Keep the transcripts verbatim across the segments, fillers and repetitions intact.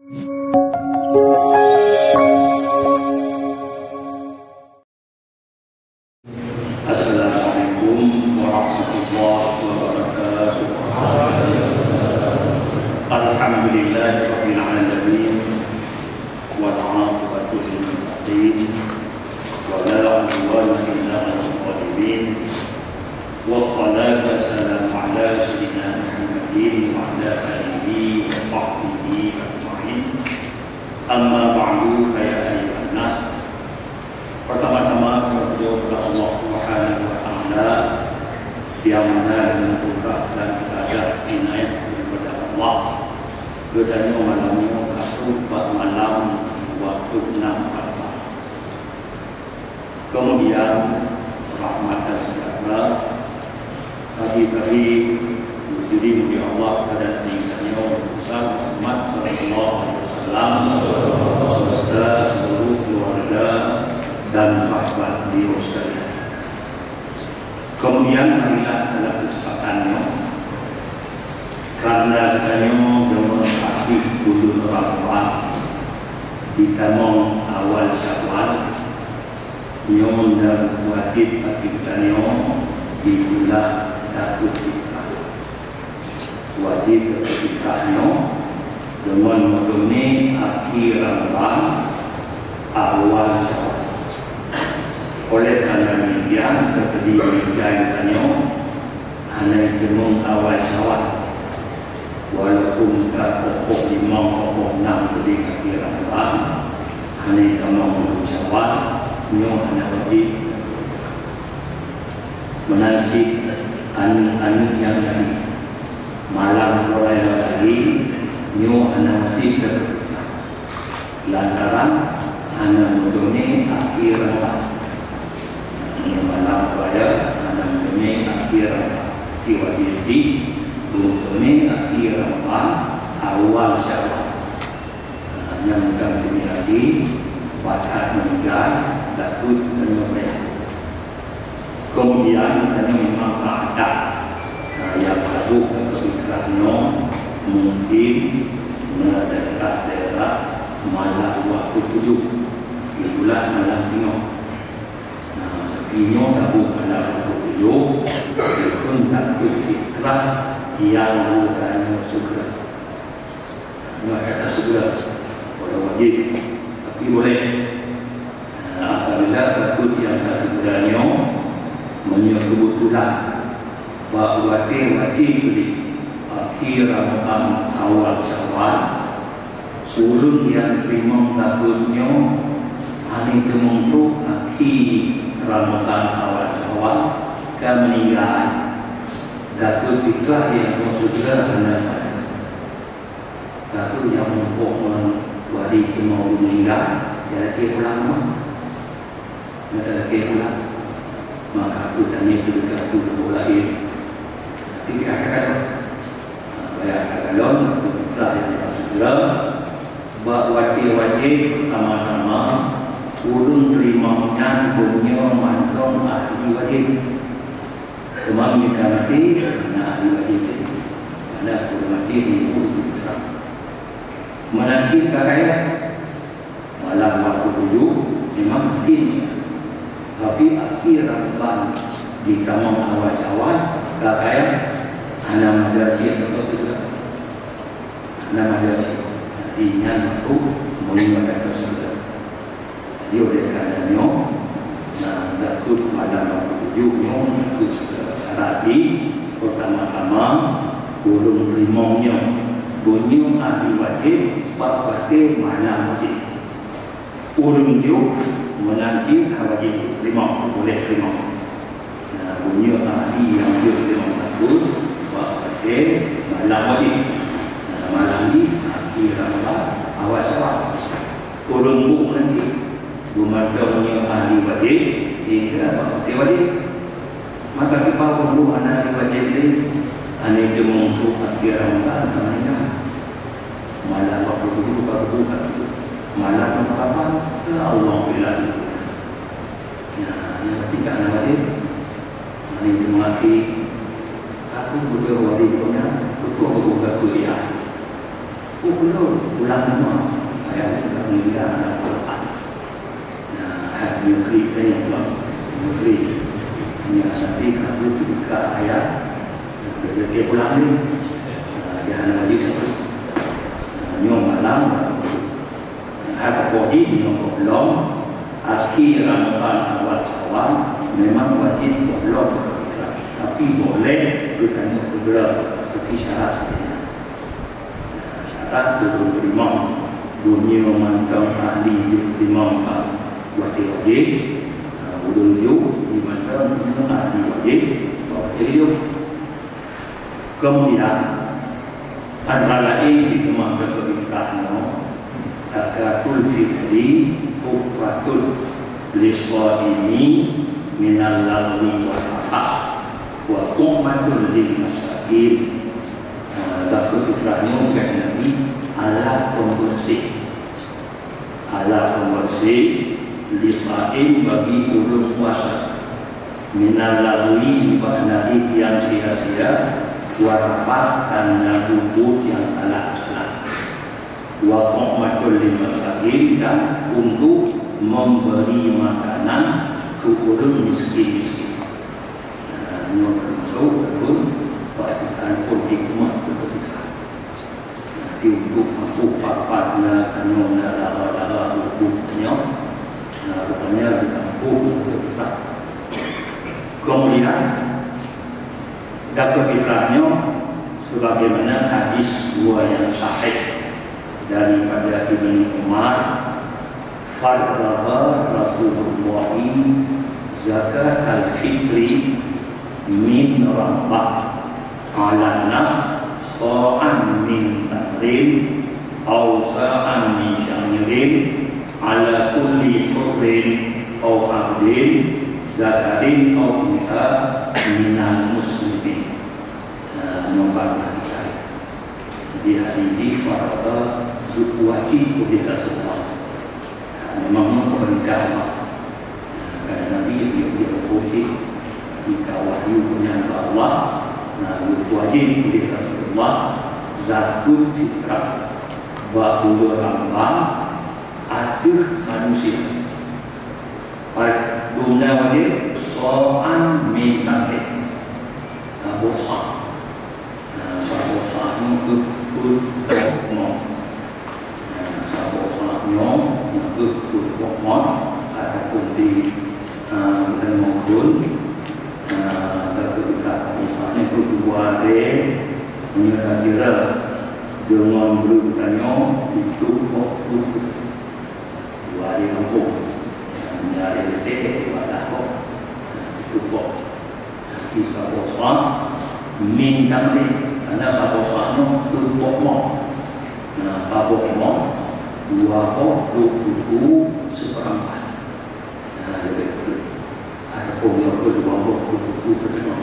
Assalamualaikum warahmatullahi wabarakatuh. Alhamdulillahirabbil alamin. Wal aqibatu lil muttaqin. Wa la udwana illa 'alal zalimin. Wassalatu wassalamu ala sayyidina Muhammadin wa ala alihi wa sahbihi ajma'in. Amma ba'du, fa ya ayyuhan nas. Pertama-tama, kita berdoa kepada Allah Subhanahu wa Ta'ala, yang mana dengan kudrat dan iradat inayat daripada Allah, geutanyoe malam nyoe ka trok bak malam waktu enam Ramadan. Kemudian, rahmat dan sejahtera bagi Nabi, dimuliakan Allah pada Nabi geutanyoe Muhammad sallallahu alaihi wasallam, serta seluruh keluarga dan sahabat beliau sekalian. Kemudian, marilah dalam kesempatan nyoe, karena geutanyoe deungon habéh buleuen Ramadan, ditamong awal Syawal, nyoe na wajéb bagi geutanyoe dibuleuen Dhul Hijjah. Wajéb Dhul Hijjah nyoe deungon meuteumé akhé Ramadan, awal Syawal. Oleh karena demikian, teukeudi meuninggai geutanyoe hana jiteumeung awal Syawal. Walaupun ka pukon limong, pukon nam teubiet akhé Ramadan, hana tamong buleuen Syawal, nyoe hana wajéb. Meunan cit aneuk-aneuk nyang lahé malam uroe lahé, nyoe hana wajéb. Lantaran hana meuteumé akhé Ramadan. Nyoe malam raya hana meuteumé akhé Ramadan. Di wajéb jih meuteumé akhé Ramadan, awal Syawal. Nyang meuteumé akhé, pakat meuninggai, takot meunyoe Kemudian, tanyoe memang ka ada, ah, nyang taboh keu fitrah nyoe mungkin na daerah-daerah malam waktu tujoh, itulah malam inong. Nah, tapi nyoe taboh malam waktu tujoh, dikheun takot fitrah nyang geutanyoe segera. Nyoe kata segera, walau wajib, tapi boleh. Nah, apabila takot nyang ka segera nyoe, meunyoe keubeutulan bak watée wajib teubiet akhé Ramadhan awal Syawal, ureuëng nyang teurimong takot nyoe hana teumeung trok akhé Ramadhan awal Syawal ka meuninggai, takot fitrah nyang segera hana Takot nyang muphom ngon wadi teuma meuninggai, ya lakée pulang teuma. Nyang talakée pulang. Maka aku tanyong keu teuka tu lam laén. Tapi pihak ka kalon. Ha, pihak ka kalon, aku putra nyang ka segera. Bak watée wajéb, pertama-tama, ureuëng teurimong nyan beunyoe mantong ahli wajéb. Teuma meunyoe ka maté, na ahli wajéb teuh. Karena ureuëng maté meunyoe ureuëng Islam. Meunan cit ka kaya, malam waktu tujoh memang asing. Tapi akhé Ramadhan di tamong awal Syawal, ka kaya, hana mada cit atau segera. Hana mada cit. Jadi, nyan waktu meunyoe mada segera. Jadi, oleh karena nyoe, nah, takot malam waktu tujoh nyoe, takot segera. Cara di pertama-tama, ureuëng teurimong nyoe, beunyoe ahli wajéb, bak watée malam wajéb. Ureuëng jok meunan cit hana wajéb teurimong, boleh teurimong. Nah, beunyoe ahli nyang jok teurimong takot, bak watée malam wajéb. Nah, malam jih akhé Ramadhan, awal Syawal. Ureuëng buet meunan cit, beumantong nyoe ahli wajéb, hingga bak watée wajéb. Maka kiban ureuëng buet hana ahli wajéb lé, hana teumeung trok akhé Ramadhan ka meuninggai. Malam waktu tujoh ka geubuet, malam waktu lapan, ya Allah, bila. Ya, nyang ketiga hana wajéb. Hana teumeung akhé, aku beutôi wajéb punya, beutôi buka kuliah. Ulôn pulang rumoh, ayah lôn ka meuninggai aneuk keureupat. Nah, hai, meunyoe kriet teuh nyoe, meunyoe kriet. Nyan sabe ka beuteuka ayah, nah, beuteuka pulang lé. Nah, ayah hana wajéb. Nah, nyoe malam, hai, pokok jih nyoe gohlom akhé Ramadhan awal Syawal, memang wajéb gohlom, tapi boleh geutanyoe segera, tapi syarat sabe nyan. Syarat ureueng teurimong, donya mantong ahli jeuet teurimong bak watèe wajéb, ureueng jok di mantong donya ahli wajéb bak watèe jok. Keumudian, antara laén di teumah keubiasaan nyoe, zakatul fitri tuhfatul lishaimi minal laghwi wa tafah, wa tu'matun lil masakin. Nah, zakat fitrah nyoe kata Nabi, alat pembersih. Alat pembersih lisaim bagi ureueng puasa. Minal laghwi, nibak nyang sia-sia, wa tafah, dan nyang buet nyang salah-salah. Wa tu'matun lil masakin, dan untuk memberi makanan keu ureueng miskin-miskin. Nah, nyoe teumasok rukon bak iman pun hikmah keutika. Nah, untuk mampu papat na tanyoe na dara-dara tubuh tanyoe, nah, rupanya kita mampu keutika. Kemudian, zakat fitrah nyoe sebagaimana hadis dua yang sahih daripada Ibnu Umar, farada Rasulullah zakatal fitri min rambah ala nas sa'an min tamrin au sa'an min sya'irin ala kulli hurrin au abdin zakarin au unsa minal muslimin. Nah, nyoe ban hadis. Jadi, hadis nyoe farada, wajéb keu Rasulullah. Nah, memang nyoe peurintah Allah. Nah, kata Nabi, dia, dia berfungsi ketika wahyu nyan bak Allah, nah, wajéb keu Rasulullah zakat fitrah bak buleuen Ramadan ateueh manusia. Baik, guna wajéb, sa'an min tamrin. Saboh sa'. Nah, saboh sa' nyoe keuh peuet boh mot. Nah, saboh sa' nyoe, nyoe keuh peuet boh mot, ataupun di, ah, bukan maupun, ah, tapi kita saboh sa' nyoe keuh dua deh, nyoe takira deungon breueh tanyoe, itu boh peuet. Dua hari kampung. Meunyoe hari leuteh, dua dah boh. Itu boh. Tapi saboh sa' min tamrin. Karena saboh sa' nyoe peuet boh mot. Nah, saboh mot, dua boh peuet tuku sipeurangkat. Nah, leubeh kureueng. Ataupun nyoe peuet dua boh peuet tuku siteungoh.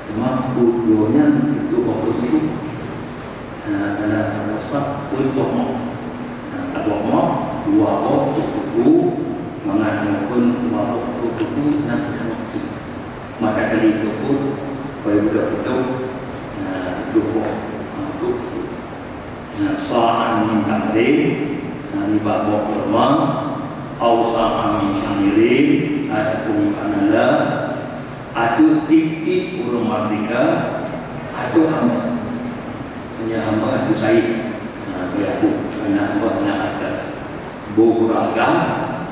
Teuma peuet nyan itu boh peuet tuku. Nah, karena saboh sa' peuet boh mot. Nah, saboh mot, dua boh peuet tuku, mangat nyoe pun dua boh peuet tuku, nah, siteungoh tu. Mata kali tu pun, bagi budak beutôi, nah, dua boh, nah, peuet tuku. Nah, sa'an min tamrin, nah, nibak boh kurma, au sa'an min sya'irin, ataupun nibak nala, ateueh tiep-tiep ureueng merdeka ateueh hamba. Hanya hamba ateueh said. Nah, beuyaku, hana hamba, hana hareuta. Boh ragam,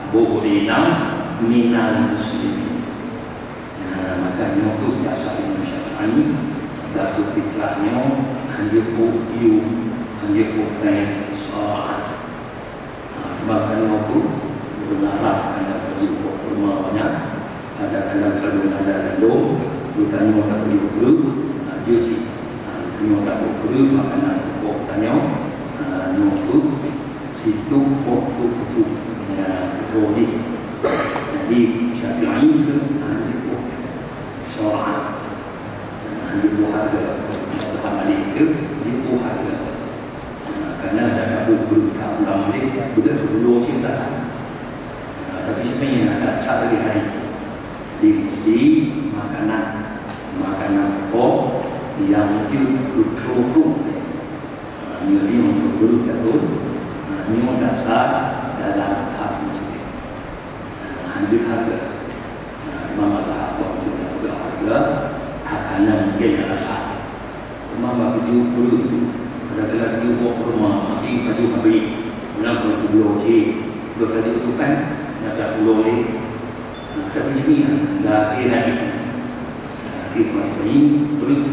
boh rinang, minal muslimin. Nah, maka nyoe keuh dasar Imam Syafi'i, zakat fitrah nyoe hana peuet yum, hana peuet péng, sa'at. Nah, maka nyoe keuh, ureueng Arab hana peuet boh kurma banyak, ada kadang-kadang ada gandom, geutanyoe tapeuet breueh, nah, jeuet cit. Nah, geutanyoe tapeuet breueh, makanan pokok tanyoe, nah, nyoe keuh, Situ boh peuet tuku. Ya, boh ni. Jadi, Syafi'i keuh, ha, dia boh. Syara'an. Ha, dia boh hareuga. Tuhan Malik tu, dia boh hareuga. Ha, karena dah tabu berita ulama ni, beudôh dulu cerita. Ha, tapi sebenarnya ada satu hari. Jadi, mesti makanan, makanan pokok yang wajib betul-betul. Ha, nyoe Ureueng takheun, ha, nyoe dasar dalam hak meucegah. Ha, hanjeuet hareuga. Ha, Imam Mazhab Abu Hanifa peugah hareuga, hak kanan mungken nyang rasa. Teuma bak keujeuet ureueng tu, pada kala keujeuet boh kurma, mati paju habéh, meunan peureulèe bloe cit, geutanyoe tukai, nyang ka pulo lé. Ha, tapi sini, ha, lagèe hadis. Ha, di tempat ini, ureueng tu.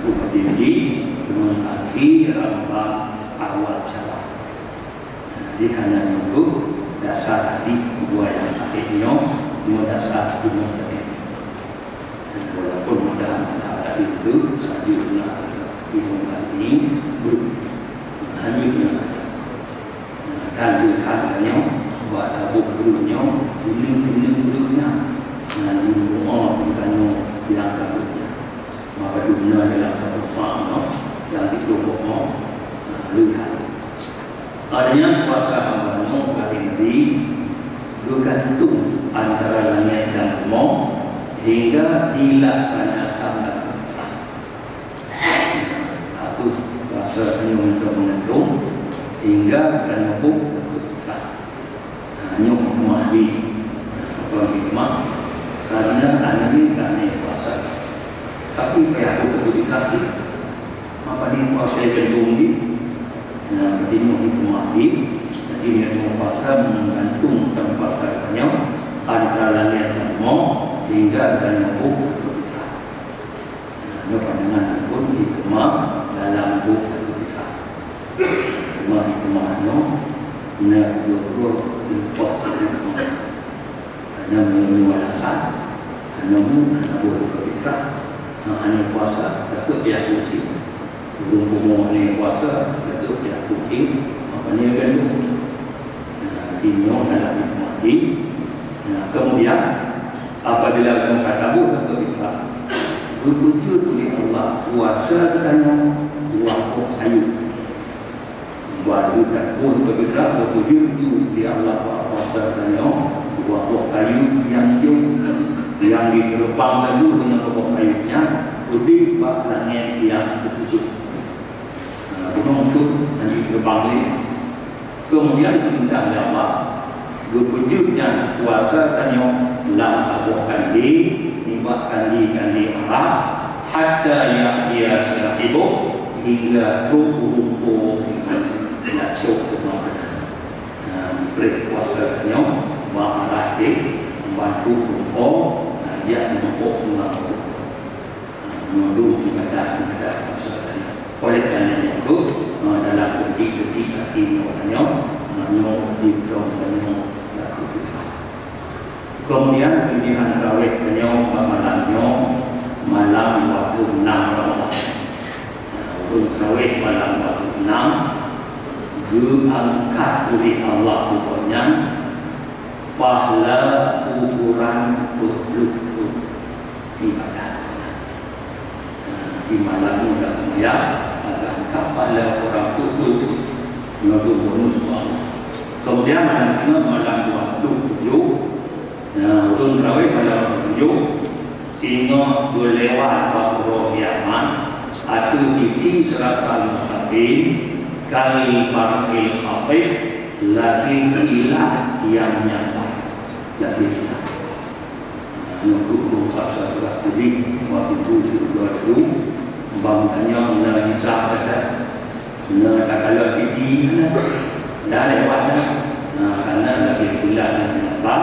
Ubat tinggi deungon akhé Ramadan awal Syawal. Jadi, kareuna nyoe kheueh dasar hadis dua nyang akhé nyoe, nyoe dasar ilmu hadis. Walaupun mudah-mudahan hadis itu selanjutnya ilmu hadis ini belum hanya dengan Tantu that tanyoe bak taboh breueh nyoe, uneuen-uneuen breueh nyan, nyan di mu'ah geutanyoe nyang ka breueh nyan. Maka dum na dalam saboh sa nyoe, dan siplôh boh nyoe, na lheueh that. Adanya kuasa hamba nyoe, kata Nabi, geugantung antara langét dan bumoe, hingga dilaksanakan dalam Aku rasa senyum untuk mengantung hingga bukan mampu untuk bergerak. Ha, nyoe hikmah di, apa hikmah? Karena aneuk ni tak naik kuasa. Tapi payah aku untuk bergerak. Apa ni kuasa yang gantung di? Ha, berarti nyoe hikmah di. Jadi, nyoe kuasa menggantung dan kuasa nyoe antara langét dan bumoe hingga bukan mampu untuk bergerak. Nyoe pandangan ataupun hikmah dalam buku Al-Fatihah. Cuma hikmah nyoe na dua puluh empat hikmah. Karena meunyoe alasan, karena mu hana boleh berfitrah, hana puasa, takut dia kunci. Belum umur ni puasa, takut dia kunci. Apa ni kan tu? Nah, di nyoe dalam hikmah di. Nah, kemudian Apabila kamoe ka taboh sapeue fitrah, geupeujeuet lé Allah puasa geutanyoe dua boh sayup. Bak lheueh taboh sapeue fitrah, geupeujeuet ju lé Allah bak puasa geutanyoe dua boh sayup nyang jeuem, nyang jiteureubang laju deungon dua boh sayup nyan udeb bak langét nyang keutujôh. Nah, bunoe muncul, hana jiteureubang lé. Keumudian peurintah lé Allah, geupeujeuet nyan kuasa tanyoe lam saboh kandé nibak kandé-kandé Allah, hatta ya'tiya sahibuh, hingga trok ureueng po nyan jak cok teuma keunan. Nah, preh kuasa tanyoe bak arah deh, bantu ureueng po, nah, jak meurumpok ngon ureueng po. Meunurot ibadat-ibadat puasa tadi. Oleh karena itu, eh, dalam detik-detik akhé nyoe tanyoe, eh, nyoe wajéb droe tanyoe lakukan fitrah. Kemudian, kelebihan tarawih tanyoe bak malam nyoe, malam dua puluh enam Ramadan. Nah, ureueng tarawih malam dua puluh enam, geuangkat uleh Allah gobnyan, Pahala ukuran peuet ploh thon ibadat. Di malam nyoe dak seumayang, akan ka pahala ukuran peuet ploh thon. Nyoe bonus bak Allah. Kemudian malam Jumat, malam dua puluh tujoh, nah, ureueng tarawih malam dua puluh tujoh, singoh geulewat bak uroe kiamat, ateueh titi siratal mustaqim, kal barqil khatif, lagèe kilat nyang nyampai, lagèe kilat. Nyoe keuh rasa surat teubiet bak pintoe syeuruga teuh, ban tanyoe na hisab gata. Na takalon titi hana, dah lewat dah. Nah, karena lagèe kilat nyang meunyebar,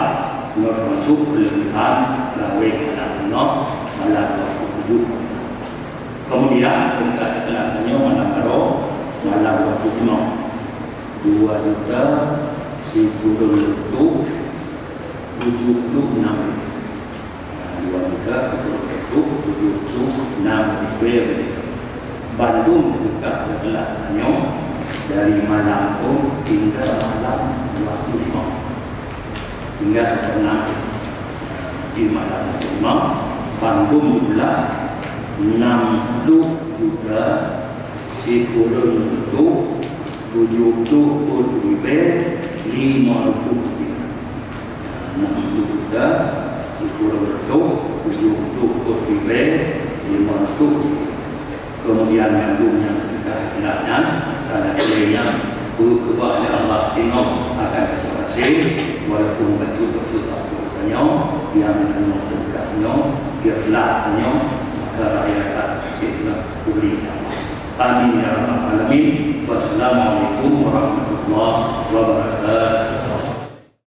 nyoe teumasok keuleubehan tarawih malam nyoe, malam dua puluh tujoh. Kemudian, peringkat setelah nyoe malam baroe, malam dua puluh lima. Dua juta sikureueng reutôh tujoh ploh nam ribèe. Dua juta sikureueng reutôh tujoh ploh nam ribèe. Bandum seudeukah seutelah tanyoe dari malam tu hingga malam dua puluh lima. Hingga seuteunah di malam dua puluh lima, bandum jumlah enam ploh juta sikureueng reutôh tujoh ploh peuet ribèe limong reutôh rupiah. Enam ploh juta sikureueng reutôh tujoh ploh peuet ribèe limong reutôh rupiah. Kemudian, nyang dum nyang Nyan, dan akhirnya, peue keubah lé Allah singoh akan teucok hase, walaupun bacut-bacut takot tanyoe, nyang tanyoe teudeungoe nyoe, biarlah tanyoe, maka raya that cit na kubri Allah. Amin ya rabbal alamin.